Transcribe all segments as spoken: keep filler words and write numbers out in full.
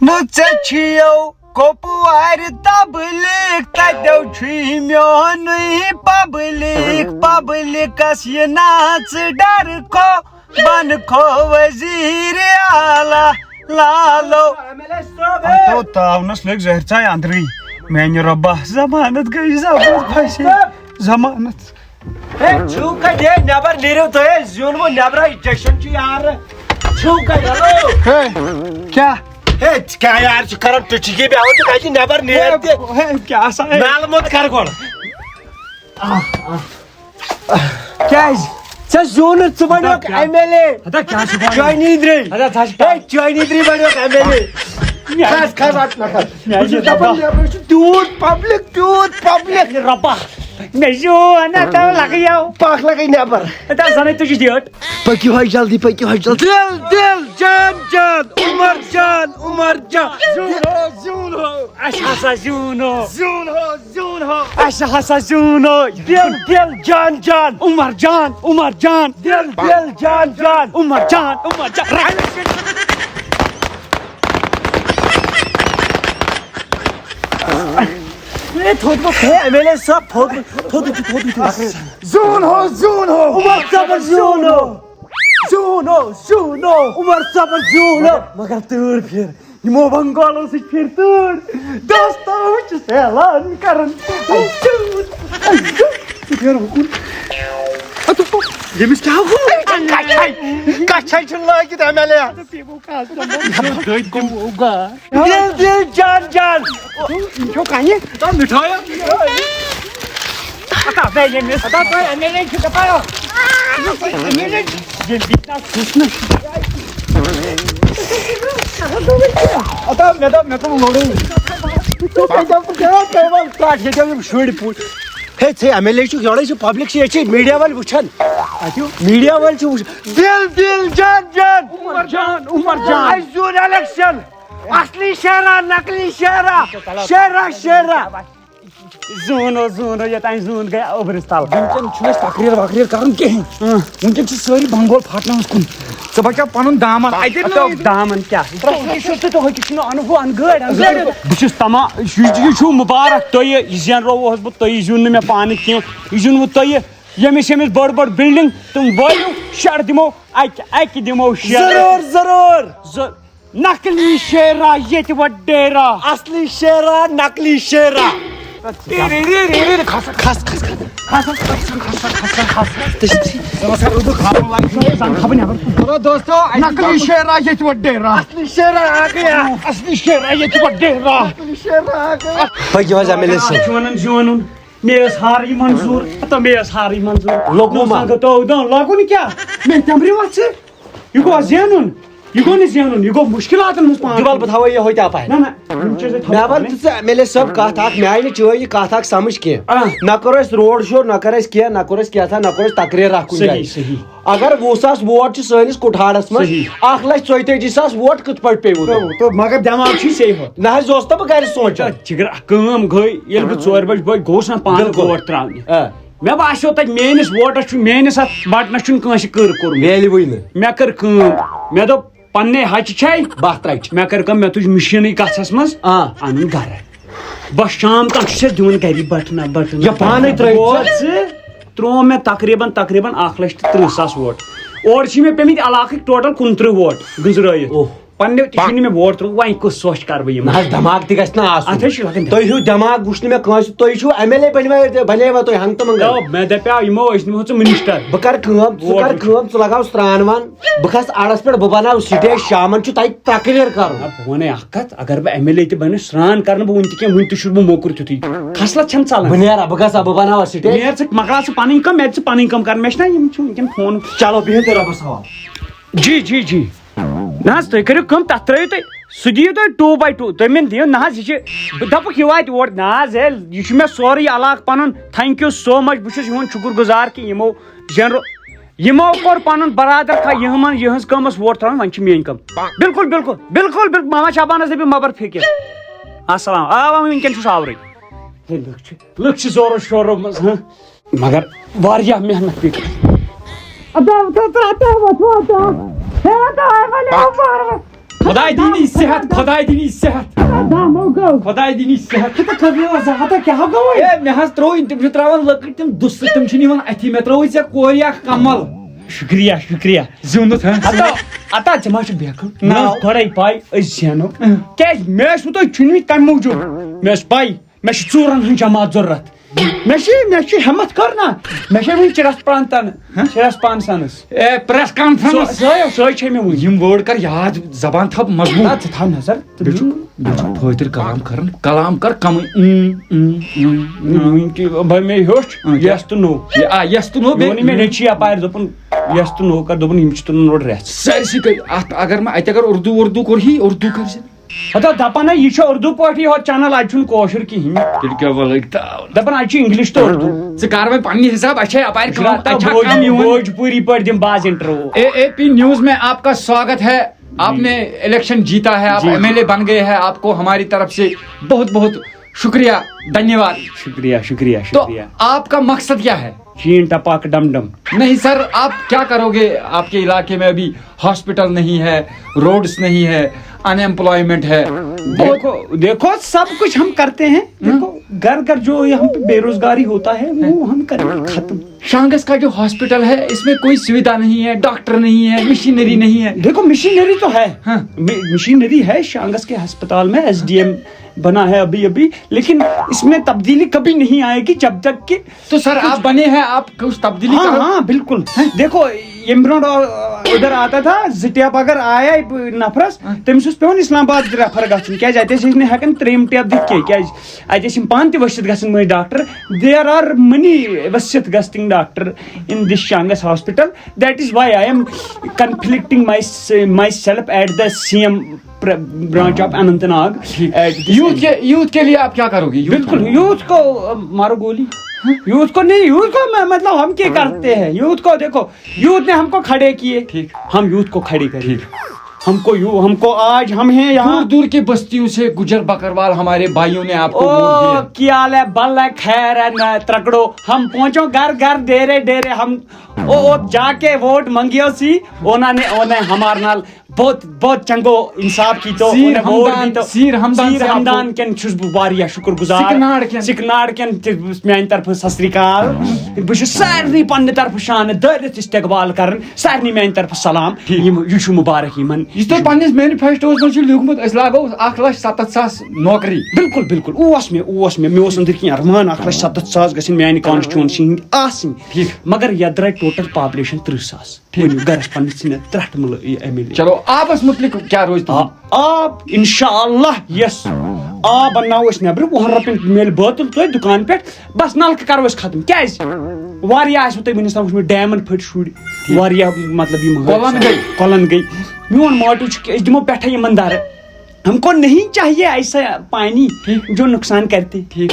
نہٕ ژےٚ چھِیو کۄپوارِ تبلیغ، تَتٮ۪و چھُے میونُے پبلک۔ پبلکس یہِ ناژ ڈر کھو، بن کھو وزیر اعلیٰ لالو۔ ایم ایل اے صٲب، ہے۔ تو تاونس لٔگۍ زہرۍ ژاے اندرٕے۔ میانہِ رۄبا، ضمانت گٔے زبر پھسے۔ ضمانت۔ ہے، چھِو کتہِ؟ ہے، نٮ۪بر نیٖرِو تُہۍ، ہے، زیُن وُن نٮ۪برے، جشن چھُ یارٕ۔ چھِو کتہِ؟ ہیلو۔ ہے، کیٛاہ؟ ہے، ژٕ کیٛاہ یار چھُ کران؟ ٹُچہِ گی بیٚہوان تہٕ کتہِ نٮ۪بر نیر تہِ؟ ہے، کیٛاہ سا؟ نالہٕ موٚت کر گۄڈٕ۔ کیٛازِ؟ ژےٚ زیوٗنُتھ، ژٕ بنیوکھ ایم ایل اے۔ ہتا کیٛاہ چھُ بنان؟ چٲنی درٕے۔ ہتا ژٕ چھِ ہے، چٲنی درٕے بنیوکھ ایم ایل اے۔ کھس، کھس، اَتھ نہ کھس۔ میٛانہِ بہٕ چھُس دپان، رۄبا۔ نٮ۪برٕ چھُ تیوٗت پبلک، تیوٗت پبلک۔ میٛانہِ رۄبا۔ مےٚ زیوٗن، ہتا لگیو۔ پکھ لگے نٮ۪بر۔ ہتا زنٕے تُجہِ ڈیٹ۔ پٔکِو حظ جلدی، پٔکِو حظ جلدی۔ دِل، دِل، جان، جان، عمر جان، عمر جان۔ زیوٗن ہو، زیوٗن ہو۔ اَسہِ ہسا زیوٗن ہو۔ زیوٗن ہو، زیوٗن ہو۔ اَسہِ ہسا زیوٗن ہو۔ دِل، دِل، جان، جان، عمر جان، عمر جان۔ دِل، دِل، جان، جان، عمر جان، عمر جان۔ ہے، تھوٚد ما؟ ہے، ایم ایل اے صٲب، تھوٚد، تھوٚد، تھوٚد، تھوٚد۔ زیوٗن ہو، زیوٗن ہو۔ عمر صٲبَن زیوٗن ہو۔ زیوٗن ہو، زیوٗن ہو۔ عمر صٲبَن زیوٗن ہو۔ مگر تۭر پھِر۔ یِمو بنگالو سۭتۍ پھِر تۭر۔ دوستو چھُس اعلان کران۔ زیوٗن۔ ییٚمِس کیٛاہ گوٚو؟ کچھے، کچھے چھُ لٲگِتھ ایم ایل اے۔ دِل، دِل، جان، جان۔ یِم چھو کَنہِ؟ تو مِٹھایو۔ پتہ بے ییٚمِس۔ پتہ تۄہہِ ایم ایل اے چھُ دَپان۔ ایم ایل اے ییٚمہِ وِزِ نہ سُہ چھُنہٕ۔ پتہ مےٚ دوٚپ، مےٚ کوٚر لوٚڑُے۔ ژٕ کیٛاہ کَران؟ تۄہہِ وَن کَتھ، ییٚتہِ یِم شُرۍ پوٗتۍ۔ ہے، ژٕ ایم ایل اے چھُکھ، یورَے چھُ پبلک چھِ، ییٚتہِ چھِ میٖڈیا وٲلۍ وٕچھان۔ اَتیو؟ میٖڈیا وٲلۍ چھِ وٕچھان۔ دِل، دِل، جان، جان۔ عمر جان، عمر جان۔ اَسہِ زیوٗن الیکشن۔ اصلی شیرا، نقلی شیرا، شیرا، شیرا۔ زوٗن ہو، زوٗن ہو، یوٚتام زوٗن گٔے اوٚبرِس تل۔ وٕنکٮ۪ن چھُنہٕ اَسہِ تقریر وقریر کَرُن کِہیٖنۍ۔ اۭں۔ وٕنکٮ۪ن چھِ سٲری بنگول پھاٹناوَس کُن۔ ژٕ بچاو پَنُن دامن۔ اَتہِ نہٕ دامن کیٛاہ؟ ترٛٹھ کیٛاہ چھُ تہٕ تُہۍ کیٛاہ چھُنہٕ اَنہٕ ہُہ اَنہٕ گٲڑۍ، اَنہٕ گٲڑۍ۔ بہٕ چھُس تَما-، یہِ چھُ، یہِ چھُ مُبارک تۄہہِ، یہِ زینرووہَس بہٕ تۄہہِ، یہِ زیوٗن نہٕ مےٚ پانہٕ کینٛہہ، یہِ زیوٗنوٕ تۄہہِ۔ ییٚمِس ییٚمِس بٔڑ بٔڑ بِلڈِنٛگ، تِم وٲلِو شَڑ دِمو، اَکہِ اَکہِ دِمو شَڑ۔ ضروٗر، ضروٗر۔ ض-، نقلی شیرا ییٚتہِ وۄنۍ ڈیرا۔ اصلی شیرا، نقلی شیرا۔ کھس، کھس، کھس۔ کھس، کھس، کھس، کھس، کھس۔ دوستو، نقلی شیرا ییٚتہِ وۄنۍ ڈیرا۔ اصلی شیرا آ گیا۔ اصلی شیرا ییٚتہِ وۄنۍ ڈیرا۔ اصلی شیرا آ گیا۔ پٔکِو حظ ایم ایل اے صٲب۔ چھُ وَنان زیوٗنُن۔ مےٚ ٲس ہارٕے منظوٗر۔ ہتا مےٚ ٲس ہارٕے منظوٗر۔ لوٚگوٗ ما؟ دوٚپمَس، اَگر تو دَو لَگُن کیٛاہ؟ مےٚ تَمبرِ وَژھِ۔ یہِ گوٚو زینُن۔ یہِ گوٚو نہٕ زینُن، یہِ گوٚو مُشکِلاتَن منٛز پانہٕ۔ دُبل، بہٕ تھاوَے یۄہَے تہِ اَپارِ۔ نہ، نہ، یِم چیٖز ہے تھاوَو مےٚ وَن پانَے۔ ژٕ، ایم ایل اے صٲب، کَتھ اَکھ، مےٚ آیہِ نہٕ چٲنۍ یہِ کَتھ اَکھ سَمٕجھ کینٛہہ۔ آ۔ نہ کوٚر اَسہِ روڈ شو، نہ کٔر اَسہِ کینٛہہ، نہ کوٚر اَسہِ کینٛہہ تھا، نہ کوٚر اَسہِ تقریٖر اَکھ کُنہِ صحیح، جایہِ۔ صحیح۔ اگر وُہ ساس ووٹ چھِ سٲنِس کُٹھاڑَس منٛز، صحیح۔ اَکھ لَچھ ژۄیہِ تٲجی ساس ووٹ کِتھ پٲٹھۍ پیٚیہِ وُ تۄہہِ؟ تو، تو مگر دٮ۪ماغ چھُے صحیح ہوت۔ نہ حظ، یہِ اوس نہٕ بہٕ گَرِ سونٛچان۔ تہٕ جِگر، اَکھ کٲم گٔے، ییٚلہِ بہٕ ژورِ بَجہِ بٲگۍ گوٚوُس نہ پانہٕ بِلکُل۔ ووٹ ترٛاونہِ۔ آ۔ مےٚ باسیو تَتہِ میٲنِس ووٹَس چھُ، میٲنِس اَتھ بَٹنَس چھُنہٕ کٲنٛسہِ کٕر کوٚرمُت۔ ویلہِ وٕے نہٕ۔ مےٚ کٔر کٲم، مےٚ دوٚپ، پننے ہچہِ چھے؟ باہ ترٛٹہِ۔ مےٚ کٔر کٲم، مےٚ تُج مِشیٖنٕے کَتھَس منٛز، آ۔ اَنُن گَرٕ۔ بَس شام تام چھُس ژےٚ دِوان گَری بَٹنہ، بَٹنہ۔ یا پانَے ترٛٲوِتھ بوز ژٕ؟ ژٕ، ترٛوو مےٚ تقریٖباً، تقریٖباً اَکھ لَچھ تہٕ تٕرٛہ ساس ووٹ۔ اورٕ چھِ مےٚ پیٚمٕتۍ علاقٕکۍ ٹوٹل کُنتٕرٛہ ووٹ گٔنٛزرٲیِتھ۔ اوہ۔ پننیو تہِ چھُنہٕ مےٚ ووٹ ترٛوومُت، وۄنۍ کُس سۄچھ کَرٕ بہٕ یِمَن؟ نہ حظ، دٮ۪ماغ تہِ گژھِ نہ آسُن۔ اَتھ حظ چھِ لَگان تۄہہِ ہیوٗ دٮ۪ماغ وٕچھ نہٕ مےٚ کٲنٛسہِ۔ تُہۍ چھِو ایم ایل اے بَنیوا-، بَنیوا تُہۍ ہنٛگتہٕ منٛگَے۔ دَپ، مےٚ دَپیٛاو یِمو أسۍ نِمہو ژٕ مِنِسٹَر۔ بہٕ کَرٕ کٲم، ژٕ ووٹ کَر وٕچھ۔ کٲم، ژٕ لَگاو سرٛان وان۔ بہٕ کھسہٕ اَڑَس پٮ۪ٹھ، بہٕ بَناو سٹیج، شامَن چھُ تَتہِ تقریر کَرُن۔ آ، بہٕ وَنَے اَکھ کَتھ، اگر بہٕ ایم ایل اے تہِ بَنہٕ، سرٛان کَرٕ نہٕ بہٕ وٕنہِ تہِ کینٛہہ، وٕنہِ تہِ چھُس بہٕ موٚکُر تیُتھُے۔ خصلت چھَنہٕ ژَلان۔ بہٕ نیرا، بہٕ گژھا، بہٕ بَناوہا سٹیج۔ نیر ژٕ، مۄکلاو ژٕ پَنٕنۍ کٲم، مےٚ دِ ژٕ پَنٕنۍ کٲم کَرٕنۍ، مےٚ چھِنہ یِم چھِ وٕنکٮ۪ن فون۔ چلو، بِہِو تُہۍ رۄبَس حوالہٕ۔ جی، جی، جی۔ نہ حظ، تُہۍ کٔرِو کٲم، تَتھ ترٛٲیِو تُہۍ، سُہ دِیِو تُہۍ two by two، تُہۍ مےٚ دِیِو، نہ حظ، یہِ چھِ، بہٕ دَپُکھ یہِ واتہِ اور، نہ حظ، ہے، یہِ چھُ مےٚ سورُے علاقہٕ پَنُن، thank you so much، بہٕ چھُس یِہُنٛد شُکُر گُزار کہِ یِمو جنرو-، یِمو کوٚر پَنُن برادر کھا-، یِہُنٛد، یِہٕنٛز کٲم ٲس ووٹ ترٛاوٕنۍ، وۄنۍ چھِ میٛٲنۍ کٲم۔ بِلکُل، بِلکُل، بِلکُل، بِلکُل، ماما شابانَس دٔپِو مَبر فِکِر۔ السلام، آ، آ، وٕنکٮ۪ن چھُس آورٕے۔ ہے، لُکھ چھِ، لُکھ چھِ زورو شورو منٛز، ہاں۔ مگر واریاہ محنت پیٚیہِ کَرٕنۍ۔ اَدا، اَدا، ترٛاو، ترٛاو، وَتھ، وَتھ، وَتھ۔ ہے، اَدا، وَلے، وَتھ۔ خۄداے دِنی صحت، خۄداے دِنی صحت، خۄداے دِنی صحت۔ ہتا کھوٚت مےٚ وَزا، ہتا کیٛاہ گوٚو وۄنۍ؟ ہے، مےٚ حظ ترٛوو یِم، تِم چھِ ترٛاوان لٔکٕر، تِم دُسہٕ، تِم چھِنہٕ یِوان اَتھی۔ مےٚ ترٛووُے ژےٚ کورِ اَکھ کمل۔ شُکریہ، شُکریہ۔ زیوٗنُتھ، ہہ؟ ہتا، ہتا، ژےٚ ما چھُ بیکھُن؟ نہ۔ مےٚ ٲس گۄڈَے پَے أسۍ زینو۔ اۭں۔ کیٛازِ؟ مےٚ ٲس وُتۄہہِ چُنمٕتۍ کَمہِ موٗجوٗب؟ مےٚ ٲس پَے۔ مےٚ چھِ ژوٗرَن ہٕنٛز جماعت ضروٗرت۔ مےٚ چھِ، مےٚ چھِ ہمت کٔر نا۔ مےٚ چھِ وٕنہِ چِرَس پرٛانتَن، ہہ؟ چِرَس پانسَنَس۔ اے، پرٛٮ۪س کانفرنس۔ سۄ، سۄے، سۄے چھے مےٚ وٕنہِ۔ یِم وٲڈ کر یاد، زبان تھاو مضبوٗط۔ آ، ژٕ تھاو نظر۔ بیٚیہِ چھُ، بیٚیہِ چھُ فٲطر کلام کران۔ کلام کر کمٕے۔ اۭں، اۭں، اۭں، اۭں۔ وٕنہِ کہِ بہٕ مےٚ ہیوٚچھ، اۭں، کیٛاہ؟ یَس تہٕ نو۔ یہِ، آ، یَس تہٕ نو، یہِ بیٚیہِ ووٚنُے مےٚ نیٚچی یَپارِ، دوٚپُن، یَس تہٕ نو کر، دوٚپُن، یِم چھِ تُلُن اورٕ رٮ۪تھ۔ سٲرسٕے کٔرۍ اَتھ، اگر ما، اَتہِ اگر اردو وردو کوٚرہی، اردو کٔرۍ زِ۔ ہتا دپان ہے، یہِ چھُ اردو پٲٹھی ہوت channel، اتہِ چھُنہٕ کٲشُر کِہیٖنۍ۔ تیٚلہِ کیٛاہ وَلہٕ تاو؟ دپان اتہِ چھُ English تہٕ اردو۔ ژٕ کر وۄنۍ پننہِ حساب، اچھا اپارِ کٕم، وٕچھتو اتہِ چھا بوج-، کم یِوان؟ بوجپوری پٲٹھۍ دِم بہٕ آز interview۔ A A P news میں آپ کا سواگت ہے۔ آپ نے الیکشن جیتا ہے، آپ جی۔ ایم ایل اے بن گئے ہیں، آپ کو ہماری طرف سے بہت بہت شکریہ، دھنیہ واد۔ شکریہ، شکریہ، تو شکریہ۔ آپ کا مقصد کیا ہے؟ چین ٹپاک ڈم ڈم۔ نہیں سر، آپ کیا کرو گے؟ آپ کے علاقے میں ابھی ہاسپٹل نہیں ہے، روڈز نہیں ہے، ان ایمپلائمنٹ ہے۔ دیکھو، دیکھو، سب کچھ ہم کرتے ہیں۔ دیکھو، گھر گھر جو یہاں پہ بے روزگاری ہوتا ہے، وہ ہم کریں گے ختم۔ شانگس کا جو ہاسپٹل ہے، اس میں کوئی سویدھا نہیں ہے، ڈاکٹر نہیں ہے، مشینری نہیں ہے۔ دیکھو، مشینری تو ہے۔ ہاں۔ می-، مشینری ہے شانگس کے ہسپتال میں، ایس ڈی ایم بنا ہے ابھی ابھی، لیکن اس میں تبدیلی کبھی نہیں آئے گی جب تک کہ تو سر، آپ بنے ہیں، آپ کچھ تبدیلی ہاں، کرو۔ ہاں، بالکل۔ دیکھو، ییٚمہِ برونٛٹھ، آ، ادھر آتا تھا، زٕ ٹیپ اگر آیا نفرس، ہاں۔ تٔمِس اوس پٮ۪وان اسلام آباد ریفر گژھُن، کیازِ اتہِ ٲسۍ نہٕ ہٮ۪کان ترٛیٚیِم ٹیپ دِتھ کینٛہہ، کیازِ اتہِ ٲسۍ یِم پانہٕ تہِ ؤسِتھ گژھان مٔنٛزۍ ڈاکٹر۔ There are many ؤسِتھ گژھان doctor in this Shangas hospital, that is why I am conflicting my, myself at the C M branch of Anantnag at this youth کے، یوتھ کے لیے آپ کیا کرو گے؟ یوتھ بالکل، یوتھ کو، آ، مارو گولی۔ یوتھ کو نہیں، یوتھ کو میں، مطلب، ہم کیا کرتے ہیں؟ یوتھ کو دیکھو، یوتھ نے ہم کو کھڑے کیے، ٹھیک۔ ہم یوتھ کو کھڑے کریں۔ ٹھیک۔ ہم کو یو، ہم کو آج ہم ہیں یہاں۔ دور دور کی بستیوں سے گجر بکروال ہمارے بھائیوں نے آپ کو ووٹ او دیا۔ کیا حال ہے، بل ہے، خیر ہے، نہ ترکڑو۔ ہم پہنچو گھر گھر، ڈیرے ڈیرے، ہم او، او جا کے ووٹ منگیو سی، انہوں نے، انہیں ہمارے نال بہت، بہت چنگو انصاف کیتو، سیر انہیں ووٹ ہمدان، دیتو۔ سیر ہمدان سیر صاحب کو۔ ہمدان کٮ۪ن چھُس بہٕ واریاہ شُکُر گُزار۔ سِکناڑ کٮ۪ن۔ سِکناڑ کٮ۪ن تہِ میانہِ طرفہٕ سَت سری اکال۔ بہٕ چھُس سارنٕے پننہِ طرفہٕ شانہٕ دٲرِتھ استقبال کران، سارنٕے میانہِ طرفہٕ سلام۔ ٹھیٖک۔ یِم، یہِ چھُ مُبارک یِمن۔ یُس تۄہہِ پننِس مینیفیسٹوس منٛز چھُ لیوٗکھمُت، أسۍ لاگو اکھ لچھ ستتھ ساس نوکری۔ بالکل، بالکل، اوس مےٚ، اوس مےٚ، مےٚ اوس أنٛدٕرۍ کِنۍ ارمان اکھ لچھ ستتھ ساس گژھن میانہِ constituency ہٕنٛدۍ آسٕنۍ۔ ٹھیٖک۔ مگر یتھ درٛاے total population ترٕٛہ ساس۔ ٹھیٖک۔ ؤنِو، گرس پننِس ژھٕنِتھ ترٛٹھ ملہٕ یہِ ایم ایل اے۔ چلو، آبس متعلق کیٛاہ روزِ تُہُنٛد؟ آ-، آب، انشاءاللہ، یس۔ آب انناوو أسۍ نٮ۪برٕ، وُہن رۄپین میلہِ بٲتل تۄہہِ دُکان پٮ۪ٹھ، بس نلکہٕ کرو أسۍ ختم۔ کیٛازِ؟ واریاہ آسِوٕ تۄہہِ وٕنیُس تام وٕچھمُت، ڈیمن پھٔٹۍ شُرۍ، ٹھیٖک۔ واریاہ، مطلب، یِم حٲدثہٕ، کۄلن گٔے۔ کۄلن گٔے۔ میون موٹو چھُ کہِ أسۍ دِمو پٮ۪ٹھے یِمن درٕ۔ ہم کو نہیں چاہیے ایسا پانی ٹھیٖک۔ جو نقصان کرتے۔ ٹھیٖک۔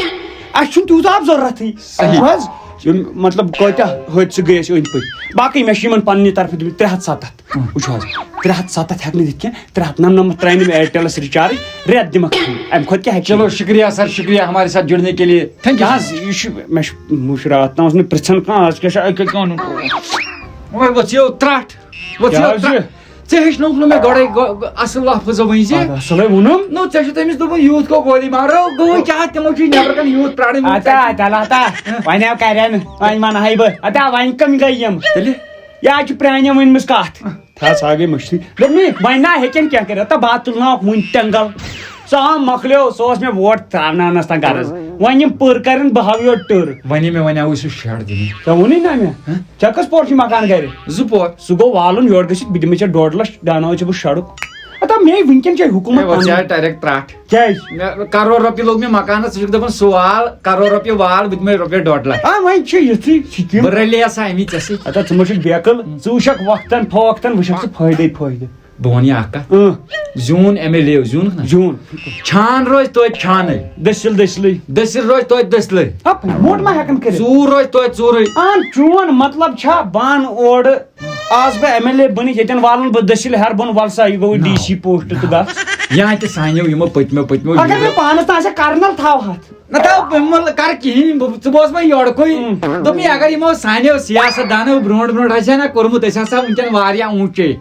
اَسہِ چھُنہٕ تیوٗتاہ آب ضروٗرتھٕے۔ صحیح۔ وٕچھ حظ، یِم مطلب کۭتیٛاہ حٲدثہٕ گٔے اَسہِ أنٛدۍ پٔکۍ۔ باقٕے مےٚ چھِ یِمن پننہِ طرفہٕ دِتمٕتۍ ترٛےٚ ہَتھ سَتَتھ۔ ہُم۔ وٕچھ حظ، ترٛےٚ ہَتھ سَتَتھ ہٮ۪کہٕ نہٕ دِتھ کینٛہہ، ترٛےٚ ہَتھ نَمنَمَتھ ترٛاونہٕ مےٚ Airtel-س recharge، رٮ۪تھ دِمَکھ free۔ اَمہِ کھۄتہٕ کیٛاہ ہٮ۪کہٕ چلو، بہٕ؟ شُکریہ سر، شُکریہ ہمارے ساتھ جُڑنے کے لیے۔ Thank you۔ نہ حظ، یہِ چھُ، مےٚ چھُ مُشُر آز تام اوس مےٚ پرٛژھان کانٛہہ، آز کیٛاہ چھُ، اَکہِ کیٛاہ وَنُن؟ وۄنۍ ؤژھ یو ترٛٹھ، ؤژھ کیٛاہ یو حظ ترٛٹھ۔ یہِ؟ ژےٚ ہیٚچھنووُکھ نہٕ مےٚ گۄڈَے گۄ-، گۄ-، اَصٕل لفظ ؤنۍ زِ۔ اَدٕ اَصٕلَے ووٚنُم۔ نو، ژےٚ چھُ تٔمِس دوٚپمُت، یوٗتھ کو گولی مارو، گوٚو کیٛاہ؟ تِمو چھُے نٮ۪برٕ کَنہِ یوٗتھ پرٛاران، ووٚنمُت، اَتا، ژےٚ چھُے۔ تَلہٕ ہَتا، ہہ۔ وۄنۍ ہا کَرٮ۪ن، وۄنۍ وَنہٕ ہَے بہٕ۔ اَتا، وۄنۍ کَم گٔے یِم؟ تیٚلہِ؟ یا چھُ پرٛانٮ۪ن ؤنۍمٕژ کَتھ۔ تھا، سۄ ہا گٔے مٔشتٕے۔ دوٚپمَے، وۄنۍ نا ہیٚکٮ۪ن کینٛہہ کٔرِتھ، تہٕ بہٕ ہا تُلناوَکھ وٕنۍ تٮ۪نٛگَل۔ سُہ آو مۄکلیو، سُہ اوس مےٚ ووٹ ترٛاوناونَس تام غرض۔ وۄنۍ یِم پٔر کَرن، بہٕ ہاوٕ یورٕ ٹٔر۔ وَنے مےٚ، وۄنۍ آوُے سُہ شَر دِنہِ۔ ژےٚ ووٚنُے نا مےٚ؟ ہہ؟ ژےٚ کٔژ پور چھُے مکان گرِ؟ زٕ پور۔ سُہ گوٚو والُن، یورٕ گٔژھِتھ بہٕ دِمے ژےٚ ڈۄڈ لَچھ، ڈاوناوَے ژےٚ بہٕ سڑک۔ ہتا مے وٕنکٮ۪ن چھے حکوٗمت ہے، وۄنۍ پنٕنۍ۔ ژےٚ آے direct ترٛٹھ۔ کیٛازِ؟ مےٚ کَرور رۄپیہِ لوٚگ مےٚ مکانَس، ژٕ چھُکھ دَپان سُہ وال، کَرور رۄپیہِ وال، بہٕ دِمے رۄپیَس ڈۄڈ لَچھ۔ آ، وۄنۍ چھُ یِتھُے سِکیٖم۔ بہٕ رَلے سا اَمی ژےٚ سۭتۍ۔ ہتا ژٕ ما چھُکھ بیقل، ژٕ وٕچھکھ وقتاً فوقتاً وٕچھکھ ژٕ فٲیدَے فٲیدٕ۔ بہٕ وَنہٕ یہِ اَکھ کَتھ۔ اۭں۔ زیوٗن ایم ایل اے، زیوٗنُکھ نہ؟ زیوٗن۔ چھان روزِ توتہِ چھانٕے۔ دٔسِل دٔسلٕے۔ دٔسِل روزِ توتہِ دٔسلٕے۔ ہا، موٹ ما ہٮ۪کَن کٔرِتھ؟ ژوٗر روزِ توتہِ ژوٗرٕے۔ اہن، چون مطلب چھا بہٕ اَنہٕ اورٕ، آز بہٕ ایم ایل اے بٔنِتھ، ییٚتٮ۪ن والَن بہٕ دٔسِل ہٮ۪رٕ بۄن، وَل سا، یہِ گوٚو نہ۔ ڈی سی پوسٹ تہٕ گژھ۔ یا تہِ سانیو یِمو پٔتمیو، پٔتمیو اگر لیٖڈرو۔ مےٚ پانَس تام آسہِ ہا کرنل تھاوہَتھ۔ نہ تھاو، بہٕ مہ کَرٕ کِہیٖنۍ، بہٕ، ژٕ بوز وۄنۍ یورٕکُے۔ اۭں۔ دوٚپمَے، اگر یِمو سانیو سیاست دانو برونٛٹھ برونٛٹھ آسہِ ہا نہ کوٚرمُت، أسۍ آسہٕ ہا وٕنکٮ۪ن واریاہ اوٗنچے۔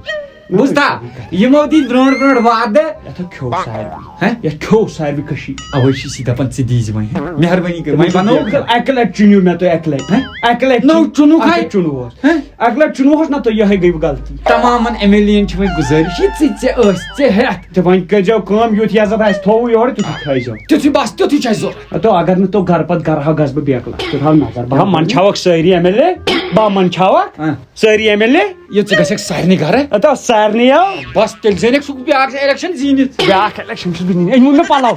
بوٗزتھا؟ یِمو دِتۍ برونٛٹھ برونٛٹھ وعدٕ۔ یتھ ہا کھیوٚو ساروٕے۔ ہہ؟ یتھ کھیوٚو ساروٕے کٔشیٖر۔ اوے چھُس یہِ دپان، ژٕ دیٖزِ وۄنۍ، ہہ؟ مہربٲنی کٔرِتھ، وۄنۍ بنووُکھ۔ اکہِ لٹہِ چُنِو مےٚ تُہۍ، اکہِ لٹہِ۔ ہہ؟ اکہِ لٹہِ نو چُن-، چُنوُکھ اکہِ ہاے۔ لٹہِ چُنوُہس۔ ہہ؟ اکہِ لٹہِ چُنوُہس، نہ تہٕ یِہے گٔیوٕ غلطی۔ تمامن ایم ایل اے یَن چھِ وۄنۍ گُزٲرِش، یہِ ژٕ، ژےٚ ٲسۍ، ژےٚ ہیٚتھ۔ تہٕ وۄنۍ کٔرۍزیو کٲم، یُتھ یزتھ آسہِ تھوٚوُ یورٕ، تیُتھُے تھٲیزیو۔ تیُتھُے بس، تیُتھُے چھُ اَسہِ ضوٚرَتھ۔ ہتو، اگر نہٕ تو گرٕ پتہٕ گرٕ ہا گژھٕ بہٕ بیکلا۔ تیُتھ ہا نظر۔ بہٕ ہا منٛدچھاوکھ سٲری ایم ایل اے، بہٕ ہا منٛدچھاوکھ۔ ہہ۔ سٲری ایم ایل اے۔ یہِ ژٕ گژھکھ سارنٕے گرٕ۔ ہتو، سارنٕے آو۔ بس، تیٚلہِ زینکھ سُہ بیٛاکھ الیکشن زیٖنِتھ۔ بیٛاکھ الیکشن چھُس بہٕ زیٖنِتھ۔ أنۍ ووٚن مےٚ پلو۔